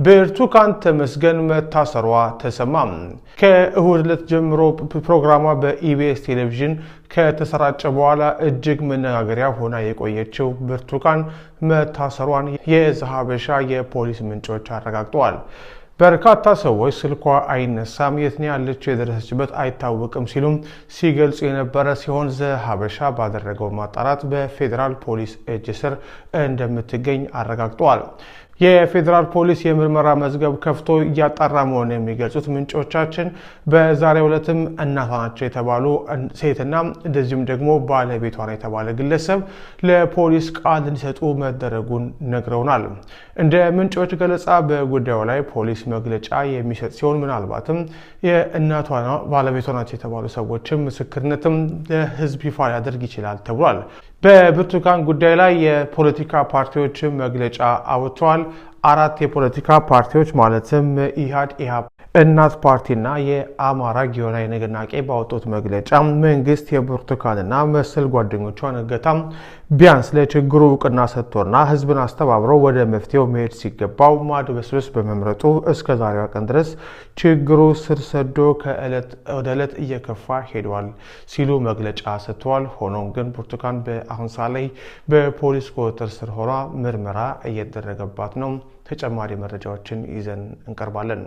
ብርቱካን ተመስገን መታሰሯ ተሰማ። ከእሁድ ዕለት ጀምሮ ፕሮግራሟ በኢቢኤስ ቴሌቪዥን ከተሰራጨ በኋላ እጅግ መነጋገሪያ ሆና የቆየችው ብርቱካን መታሰሯን የዘሀበሻ የፖሊስ ምንጮች አረጋግጠዋል። በርካታ ሰዎች ስልኳ አይነሳም፣ የት ነው ያለችው፣ የደረሰችበት አይታወቅም ሲሉም ሲገልጹ የነበረ ሲሆን ዘሀበሻ ባደረገው ማጣራት በፌዴራል ፖሊስ እጅ ስር እንደምትገኝ አረጋግጠዋል። የፌዴራል ፖሊስ የምርመራ መዝገብ ከፍቶ እያጣራ መሆኑን የሚገልጹት ምንጮቻችን በዛሬው ዕለትም እናቷ ናቸው የተባሉ ሴትና እንደዚሁም ደግሞ ባለቤቷ ነው የተባለ ግለሰብ ለፖሊስ ቃል እንዲሰጡ መደረጉን ነግረውናል። እንደ ምንጮች ገለጻ በጉዳዩ ላይ ፖሊስ መግለጫ የሚሰጥ ሲሆን ምናልባትም የእናቷና ባለቤቷ ናቸው የተባሉ ሰዎችም ምስክርነትም ለሕዝብ ይፋ ሊያደርግ ይችላል ተብሏል። በብርቱካን ጉዳይ ላይ የፖለቲካ ፓርቲዎችን መግለጫ አውጥተዋል። 4 የፖለቲካ ፓርቲዎች ማለትም ኢህአድ፣ ኢህአፓ፣ እናት ፓርቲና የአማራ ጊዮናዊ ንቅናቄ ባወጡት መግለጫ መንግስት የብርቱካንና መሰል ጓደኞቿን እገታ ቢያንስ ለችግሩ እውቅና ሰጥቶና ህዝብን አስተባብሮ ወደ መፍትሄው መሄድ ሲገባው ማድበስበስ በመምረጡ እስከ ዛሬዋ ቀን ድረስ ችግሩ ስር ሰዶ ከዕለት ወደ ዕለት እየከፋ ሄዷል ሲሉ መግለጫ ሰጥተዋል። ሆኖም ግን ብርቱካን በአሁን ሰዓት ላይ በፖሊስ ቁጥጥር ስር ሆና ምርመራ እየተደረገባት ነው። ተጨማሪ መረጃዎችን ይዘን እንቀርባለን።